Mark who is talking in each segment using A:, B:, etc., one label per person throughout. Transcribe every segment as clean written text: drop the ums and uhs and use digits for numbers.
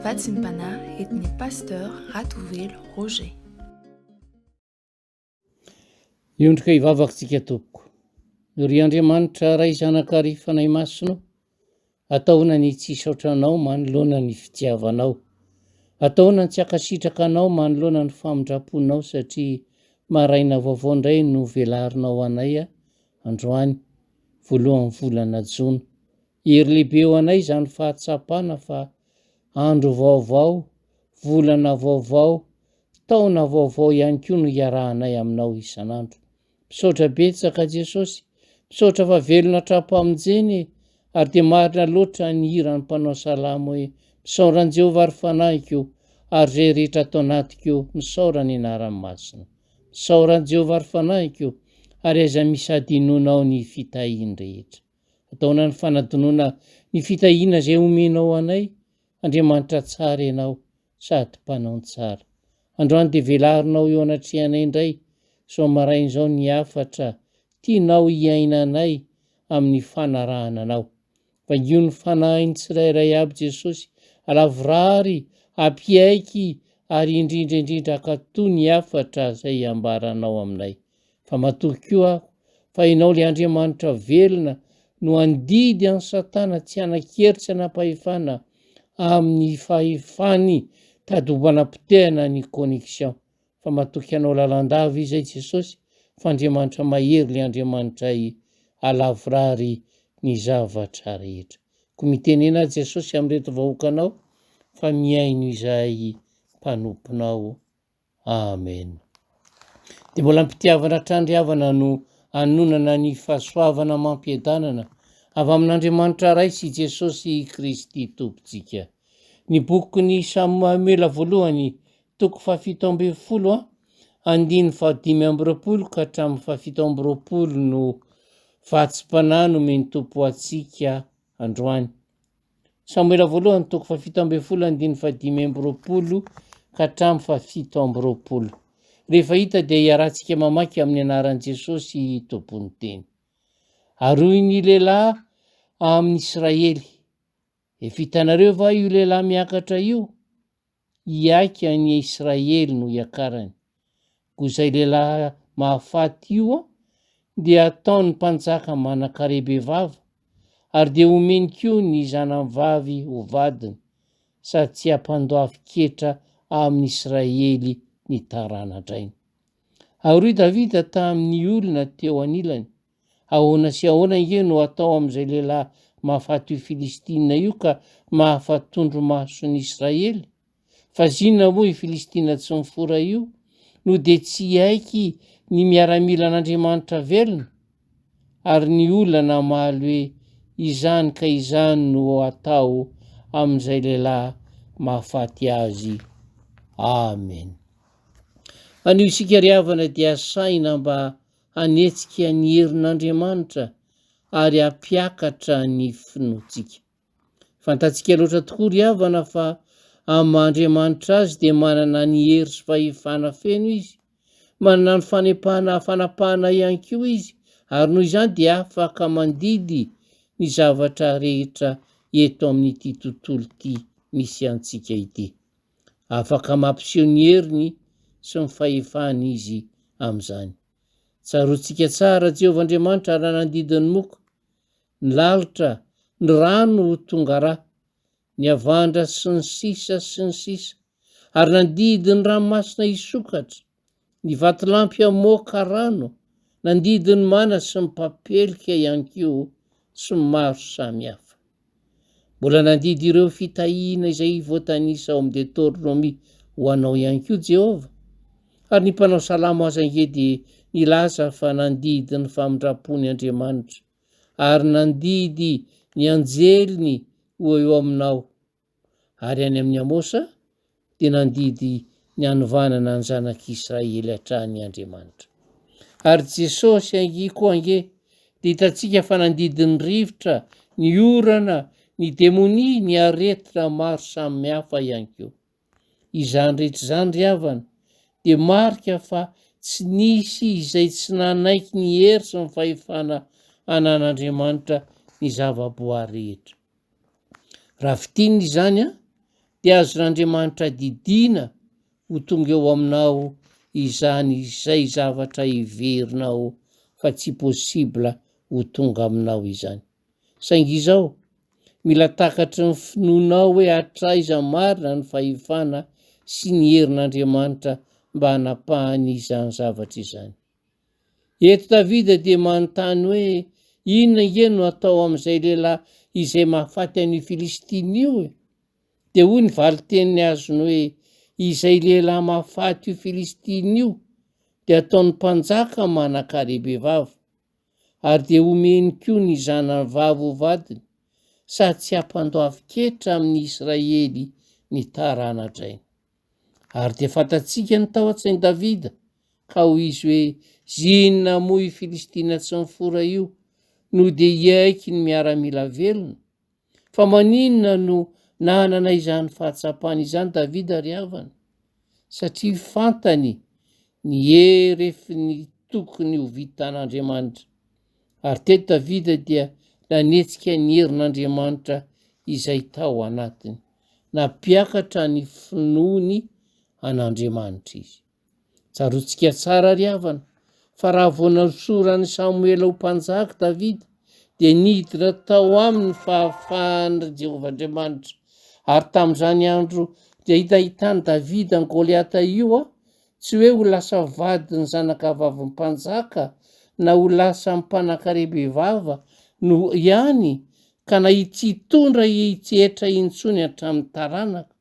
A: Vatsim-panahy entin'ny Pasteur Ratovelo Roger.
B: Miondrika hivavaka tsika tompoko. Ry Andriamanitra Ray Zanaka ary Fanahy Masina o, ataona ny tsy hisaotra Anao manoloana ny fitiavanao. Ataona ny tsy hankasitraka Anao manoloana ny famindram-ponao satria maraina vaovao indray no velarinao anay androany, voalohan'ny volana jona. Hery lehibe ho anay izany fahatsapana fa andro vaovao, volana vaovao, taona vaovao ihany koa no iarahanay aminao isan'andro. Misaotra betsaka Jesosy, misaotra fa velona hatrampamonjena e, ary dia marina loatra ny hiran'ny mpanao salamo hoe, misaora an'i Jehovah ry fanahiko, ary izay rehetra ato anatiko, misaora ny anarany masina. Misaora an'i Jehovah ry fanahiko, ary aiza misy hadinonao ny fitahiany rehetra. Ataonao ny fanadinoana ny fitahiana izay omenao anay, Andriamanitra tsara Ianao sady mpanao ny tsara. Androany dia velarinao eo anatrehanay indray izao maraina izao ny hafatra tianao hiainanay amin'ny fanarahana Anao. Vangio ny fanahin'ny tsirairay aby Jesosy, alavorary, ampiaiky ary indrindra indrindra ankatoa ny hafatra izay ambaranao aminay. Fa matoky koa aho fa Ianao ilay Andriamanitra velona no handidy an'i Satana tsy hanan-kery tsy hanam-pahefana amin'ny fahefany tady ho manapotehana ny connexion. Fa matoky Anao lalandava izay Jesosy fa Andriamanitra mahery ilay Andriamanitray halavorary ny zavatra rehetra. Koa mitenena Jesosy amin'ireto vahoakanao fa mihaino izahay mpanomponao. Amen. Dia mbola am-pitiavana hatrany ry havana no anonana ny fahasoavana amam-piadanana avy amin'Andriamanitra Ray sy Jesosy Kristy Tompontsika. Ny bokin'i Samoela voalohany toko fahafito ambin'ny folo a, andininy fahadimy amby roapolo ka hatramin'ny fahafito amby roapolo no vatsim-panahy nomen'ny Tompo antsika androany. Samoela voalohany toko fahafito ambin'ny folo andininy fahadimy amby roapolo ka hatramin'ny fahafito amby roapolo. Rehefa hita dia iarahantsika mamaky amin'ny anaran'i Jesosy Tompon'ny teny. Ary hoy ny lehilahy amin'i Israely, Efa hitanareo va io lehilahy miakatra io? Hiaiky an'i Israely no hiakarany. Koa izay lehilahy mahafaty io dia hataon'ny mpanjaka manan-kare-bevava, ary dia homeny koa ny zanany-vavy ho vadiny, sady tsy hampandoavin-ketra amin'i Israely ny tarana-drainy. Ary hoy Davida tamin'ny olona teo anilany, Ahoana sy ahoana ange no hatao amin'izay lehilahy mahafaty io Filistina io ka mahafa-tondro-mason'i Israely? Fa zinona moa io Filistina tsy mifora io no dia tsy hiaiky ny miaramilan'Andriamanitra velona? Ary ny olona namaly hoe, Izany ka izany no hatao amin'izay lehilahy mahafaty azy. Amen. Anio isika ry havana dia asaina mba hanetsika ny herin'Andriamanitra ary hampiakatra ny finoantsika. Fantatsika loatra tokoa ry havana fa amin'ny maha Andriamanitra Azy dia manana ny hery sy fahefana feno Izy. Manana ny fanepahana fanapahana ihany koa Izy ary noho izany dia afaka mandidy ny zavatra rehetra eto amin'ity tontolo ity misy antsika ity. Afaka mampiseho ny heriny sy ny fahefany Izy amin'izany. Tsaroantsika tsara Jehovah Andriamanitra raha nandidy ny moka, ny lalitra, ny rano ho tonga ra, ny havandra sy ny sisa sy ny sisa, ary nandidy ny ranomasina hisokatra, ny vatolampy hamoaka rano, nandidy ny mana sy ny papelika ihany koa sy ny maro samihafa. Mbola nandidy ireo fitahiana izay voatanisa ao amin'ny Deoteronomia ho anao ihany koa Jehovah. Ary ny mpanao salamo aza ange dia nilaza fa nandidy ny famindram-pony Andriamanitra, ary nandidy ny anjeliny ho eo aminao. Ary any amin'i Amosa dia nandidy ny hanovanana ny zanak'Israely hatrany Andriamanitra. Ary Jesosy ange koa ange dia hitantsika fa nandidy ny rivotra, ny orana, ny demonia, ny aretina maro samihafa ihany koa. Izany rehetra izany ry havana dia marika fa tsy nisy izay tsy nanaiky ny hery sy ny fahefana anan'Andriamanitra ny zava-boary rehetra. Raha fintinina izany an, Dia azon'Andriamanitra didiana ho tonga eo aminao izany izay zavatra heverinao fa tsy possible ho tonga aminao izany. Saingy izao, mila takatry ny finoanao hoe hatraiza marina ny fahefana sy ny herin'Andriamanitra mba hanapahany izany zavatra izany. Eto Davida dia manontany hoe, Inona ange no atao amin'izay lehilahy izay mahafaty an'io Filistina io e? Dia hoy ny valin-teniny azony hoe, Izay lehilahy mahafaty io Filistina io dia ataon'ny mpanjaka manan-kare-bevava, ary dia omeny koa ny zanany vavy ho vadiny, sady tsy hampandoavin-ketra amin'i Israely ny tarana-drainy. Ary dia fantatsika ny tao an-tsain'i Davida, ka hoy izy hoe, Zinona moa io Filistina tsy mifora io, no dia hiaiky ny miaramila velona? Fa maninona no nanana izany fahatsapana izany Davida ry havana? Satria fantany ny herefin'ny tokony ho vitan'Andriamanitra. Ary teto Davida dia nanetsika ny herin'Andriamanitra izay tao anatiny. Nampiakatra ny finoany an'Andriamanitra izy. Tsaroantsika tsara ry havana fa raha vao nosoran'i Samoela ho mpanjaka Davida dia nidina tao aminy ny fahafahan'i Jehovah Andriamanitra. Ary tamin'izany andro dia nahitan'i Davida an'i Goliata io, tsy hoe ho lasa vadin'ny zanakavavin'ny mpanjaka na ho lasa mpanankarem-behivava no ihany ka na tsy hitondra hetra intsony hatramin'ny taranaka,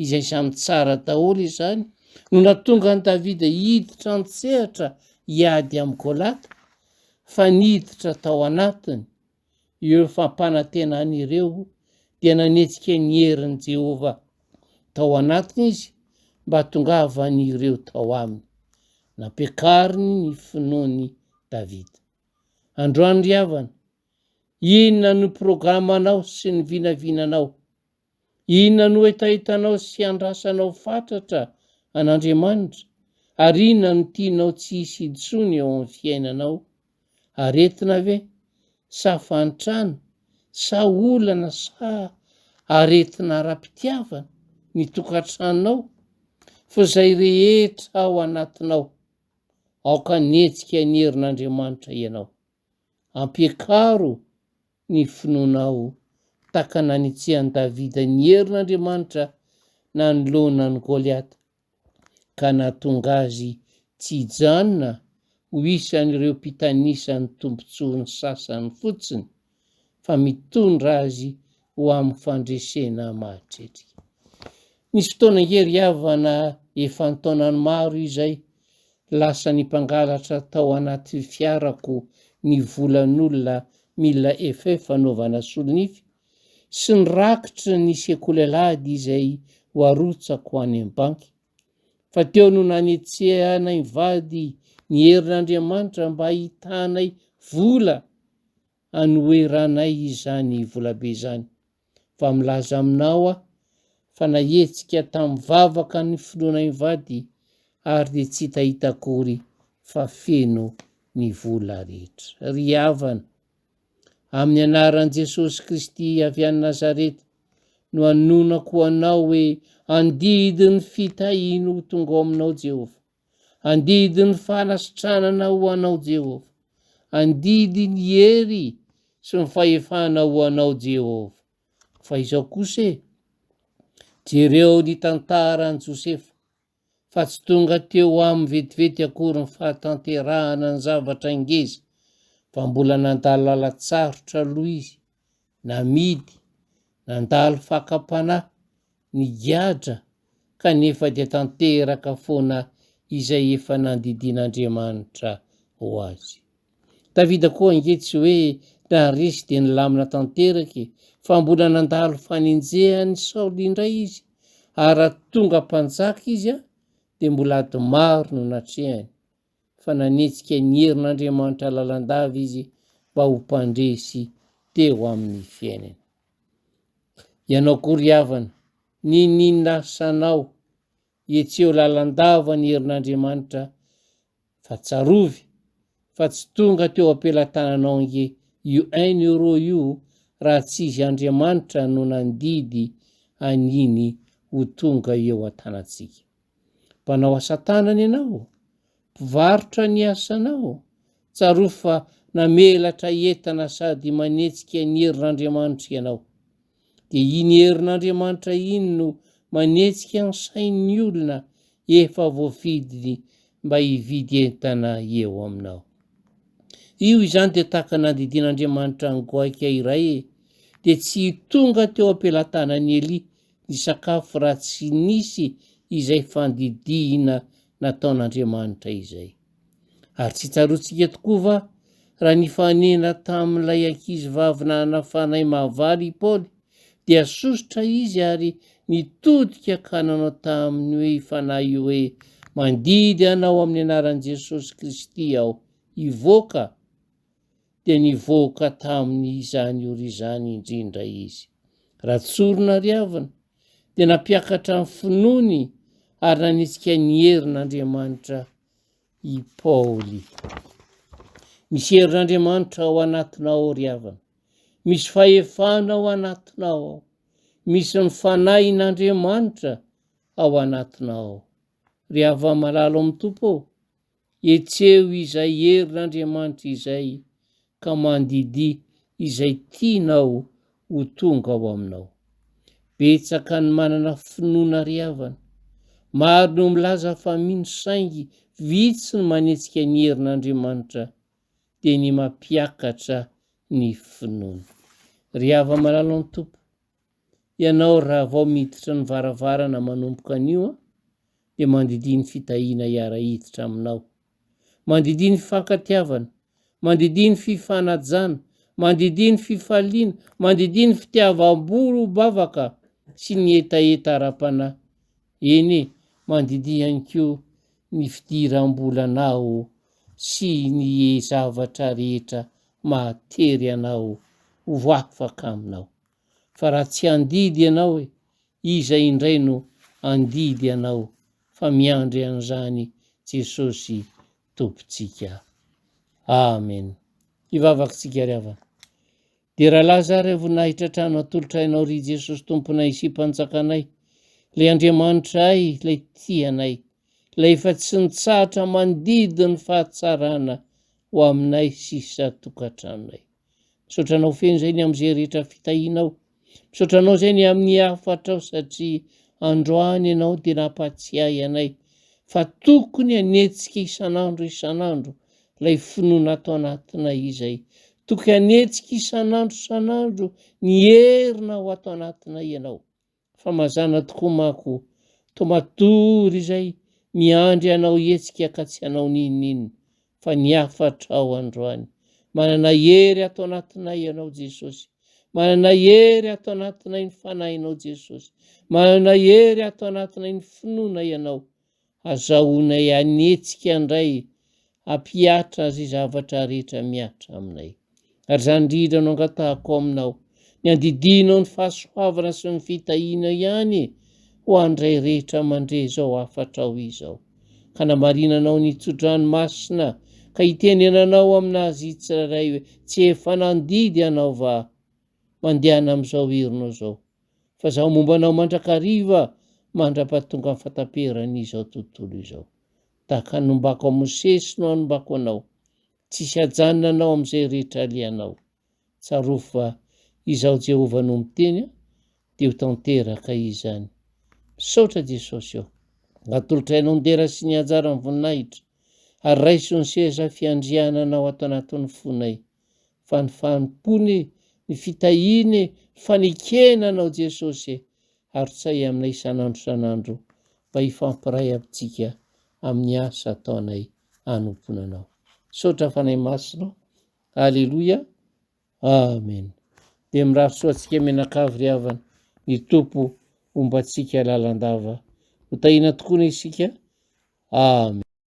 B: izay samy tsara daholo izany, no nahatonga an'i Davida hiditra an-tsehatra hiady amin'i Golata, fa niditra tao anatiny ireo fampanantenana ireo dia nanetsika ny herin'i Jehovah tao anatiny izy mba hahatongavan'ireo tao aminy. Nampiakariny ny finoan'i Davida. Androany ry havana, inona no programanao sy ny vinavinanao? Inona no hetahetanao sy andrasanao fatratra an'Andriamanitra, ary inona no tianao tsy hisy intsony eo amin'ny fiainanao? Aretina ve? Sa fahantrana? Sa olana sa aretina ara-pitiavana ny tokantranonao? Fa izay rehetra ao anatinao, aoka hanetsika ny herin'Andriamanitra ianao. Ampiakaro ny finoanao tahaka nanitsian'i Davida ny herin'Andriamanitra nanoloana an'i Goliata, ka nahatonga azy tsy hijanona ho isan'ireo mpitanisa ny tombontsoany sasany fotsiny, fa mitondra azy ho amin'ny fandresena mahatretrika. Nisy fotoana ange ry havana efa an-taonany maro izay, lasa ny mpangalatra tao anaty fiarako ny volan'olona mila FF anaovana solonify sy ny rakitry ny sekoly alahady izay ho arotsako any amin'ny banky. Fa teo no nanetsehanay mivady ny herin'Andriamanitra mba hahitanay vola anoheranay izany volabe izany. Fa milaza aminao aho fa nahetsika tamin'ny vavaka ny finoanay mivady ary dia tsy hitahita akory fa feno ny vola rehetra. Ry havana, amin'ny anaran'i Jesosy Kristy avy any Nazareta no anonako anao hoe andidy ny fitahiany ho tonga ao aminao Jehovah. Andidy ny fanasitranana ho anao Jehovah. Andidy ny hery sy ny fahefana ho anao Jehovah. Fa izao kosa e, jereo ny tantaran'i Josefa, fa tsy tonga teo aminy vetivety akory ny fahatanterahana ny zavatra ngeza, fa mbola nandalo lalan-tsarotra aloha izy, namidy, nandalo fakam-panahy, nigadra, kanefa dia tanteraka foana izay efa nandidian'Andriamanitra ho azy. Davida koa ange tsy hoe naharesy dia nilamina tanteraka e, fa mbola nandalo fanenjehan'i Saoly indray izy, ary raha tonga mpanjaka izy dia mbola ady maro no natrehany, fa nanetsika ny herin'Andriamanitra lalandava izy mba ho mpandresy teo amin'ny fiainany. Ianao koa ry havana, n'inon'inona asanao, hetseho lalandava ny herin'Andriamanitra fa tsarovy fa tsy tonga teo am-pelatananao ange io un euro io raha tsy izy Andriamanitra no nandidy an'iny ho tonga eo an-tanantsika. Mpanao asa tanana ianao, mpivarotra ny asanao, tsarovy fa namelatra entana sady manetsika ny herin'Andriamanitra ianao. Dia iny herin'Andriamanitra iny no manetsika ny sain'ny olona efa voafidiny mba hividy entana eo aminao. Io izany dia tahaka nandidian'Andriamanitra ny goaika iray e, dia tsy tonga teo am-pelatanan'i Elia ny sakafo raha tsy nisy izay fandidiana nataon'Andriamanitra izay. Ary tsy tsaroantsika tokoa va raha nifanena tamin'ilay ankizivavy nanana fanahy mahavaly i Paoly, dia sosotra izy ary nitodika ka nanao taminy hoe fanahy io hoe, Mandidy anao amin'ny anaran'i Jesosy Kristy aho, hivoaka! Dia nivoaka taminy izany ora izany indrindra izy. Raha tsorina ry havana, dia nampiakatra ny finoany ary nanetsika ny herin'Andriamanitra i Paoly. Misy herin'Andriamanitra ao anatinao ao ry havana. Misy fahefana ao anatinao ao. Misy ny fanahin'Andriamanitra ao anatinao ao. Ry hava-malala ao amin'ny Tompo ô, Hetseho izay herin'Andriamanitra izay ka mandidia izay tianao ho tonga ao aminao. Betsaka ny manana finoana ry havana. Maro no milaza fa mino saingy vitsy ny manetsika ny herin'Andriamanitra dia ny mampiakatra ny finoana. Ry hava-malala ny Tompo, Ianao raha vao miditra ny varavarana manomboka anio an, dia mandidia ny fitahiana hiara-hiditra aminao. Mandidia ny fifankatiavana, mandidia ny fifanajana, mandidia ny fifaliana, mandidia ny fitiavam-bavaka sy ny hetaheta ara-panahy. Eny e, mandidia ihany koa ny fidiram-bolanao sy ny zavatra rehetra mahatery anao ho afaka aminao. Fa raha tsy handidy ianao e, iza indray no handidy anao fa miandry an'izany Jesosy Tompontsika. Amen. Hivavaka tsika ry havana. Dera laza ary voninahitra hatrany atolotra Anao ry Jesosy Tomponay sy Mpanjakanay, ilay Andriamanitray, ilay tia anay, ilay efa tsy nitsahatra mandidy ny fahatsarana ho aminay sy isan-tokantranonay. Misaotra anao feno izay ny amin'izay rehetra fitahianao. Misaotra anao izay ny amin'ny hafatrao satria androany ianao dia nampatsiahy anay fa tokony hanetsika isan'andro isan'andro ilay finoana ato anatinay izay. Tokony hanetsika isan'andro isan'andro ny herinao ato anatinay ianao. Fa mazàna tokoa manko toa matory izay miandry anao hihetsika ka tsy hanao n'inon'inona fa ny hafatrao androany. Manana hery ato anatinay ianao Jesosy. Manana hery ato anatinay ny fanahinao Jesosy. Manana hery ato anatinay ny finoana ianao. Azahoanay hanetsika indray hampihatra izay zavatra rehetra mihatra aminay. Ary izany indrindra no angatahako aminao, ny handidianao ny fahasoavana sy ny fitahiana ihany ho an'izay rehetra mandre izao hafatrao izao. Ka namarinanao ny tsodrano masina, ka hitenenanao aminazy tsirairay hoe, Tsy efa nandidy anao va aho? Mandehana amin'izao herinao izao. Fa izaho momba anao mandrakariva mandra-pahatonga ny fahataperan'izao tontolo izao. Tahaka ny nombako an'i Mosesy no hanombako anao. Tsisy hajanona anao amin'izay rehetra alehanao. Tsarovy fa Izaho Jehovah no miteny, dia ho tanteraka izany. Misaotra Jesosy ô! Atolotray Anao ny dera sy ny anjara ny voninahitra, ary raiso ny seza fiandriananao ato anatin'ny fonay. Fa ny fanompoana e, ny fitahiana e, ny fanekena Anao Jesosy e, arotsay aminay isan'andro isan'andro mba hifampiray amintsika amin'ny asa ataonay hanompoana Anao. Misaotra Fanahy Masina ô. Aleloia. Amen. Dia mirary soa antsika mianakavy ry havana, ny Tompo homba antsika lalandava. Ho tahiana tokoa anie isika. Amen.